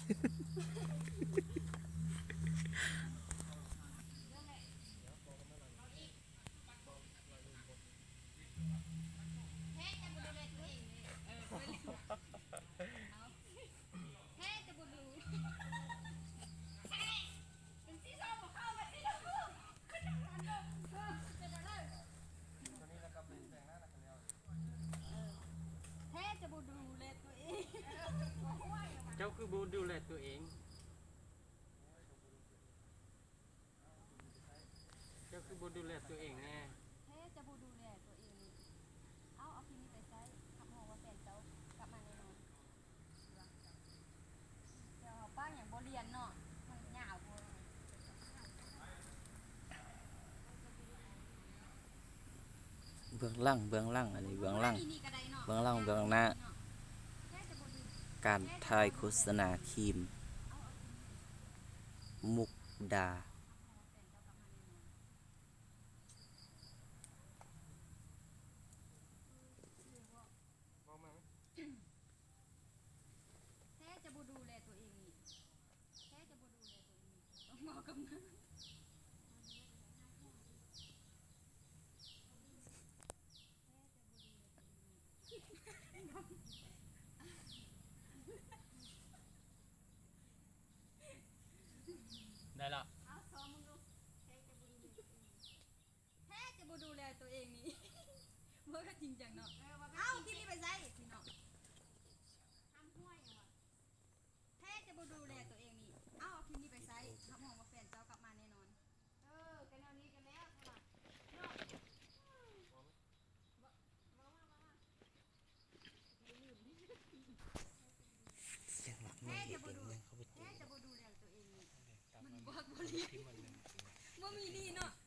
ແທ້ຈະບໍ່ດູ ແທ້ຈະບໍ່ດູ ແທ້ ເປັນສີສົ້ມບໍ່ເຂົ້າແລ້ວ ເປັນອະໄລ ເອີ ແທ້ຈະບໍ່ດູແລຕົວເອງ ເຈົ້າຄືບໍ່ດູແລຕົວເອງ? ເຈົ້າຄືບໍ່ດູແລຕົວເອງແດ່? ແທ້ຈະບໍ່ດູແລຕົວເອງນີ້ ເອົາ ເອົາຄລິບນີ້ໄປໃຊ້ ຮັບຮອງວ່າແຟນເຈົ້າກັບມາແນ່ນອນ. ເຈົ້າປາກຫຍັງບໍ່ລຽນເນາະ ມັນຍາວໂພດ. ເບື້ອງຫຼັງ ເບື້ອງຫຼັງ ອັນນີ້ເບື້ອງຫຼັງ ເບື້ອງຫຼັງເບື້ອງໜ້າ ການຖ່າຍໂຄສະນາຄຣີມມຸກດາ. ແທ້ຈະບໍ່ດູແລຕົວເອງນີ້ ແທ້ຈະບໍ່ດູແລຕົວເອງນີ້ ຕ້ອງເວົ້າກັບນາງ. ໄດ້ລະ ເອົາ ຊອມເບິ່ງດູ ແທ້ຈະບໍ່ດູແລຕົວເອງນີ້ ແທ້ຈະບໍ່ດູແລຕົວເອງນີ້ ບໍ່ແມ່ນຈິງຈັງເນາະ. ເອີ ເອົາຄລິບນີ້ໄປໃຊ້ພີ່ນ້ອງ ຫ້າມຫ້ວຍຫຍັງວະ ແທ້ຈະບໍ່ດູແລຕົວເອງນີ້ ເອົາຄລິບນີ້ໄປໃຊ້ ຮັບຮອງວ່າແຟນເຈົ້າກັບມາແນ່ນອນ. ເອີ ກໍແນວນີ້ກໍແລ້ວ ເນາະ ເວົ້າ ເວົ້າ ເວົ້າ ເວົ້າ ສຽງຫຼັກແມ່ນເອງເດ້ງເຂົ້າໄປ ແທ້ຈະບໍ່ດູແລຕົວເອງນີ້ ມັນບໍ່ ບໍ່ມີດີເນາະ.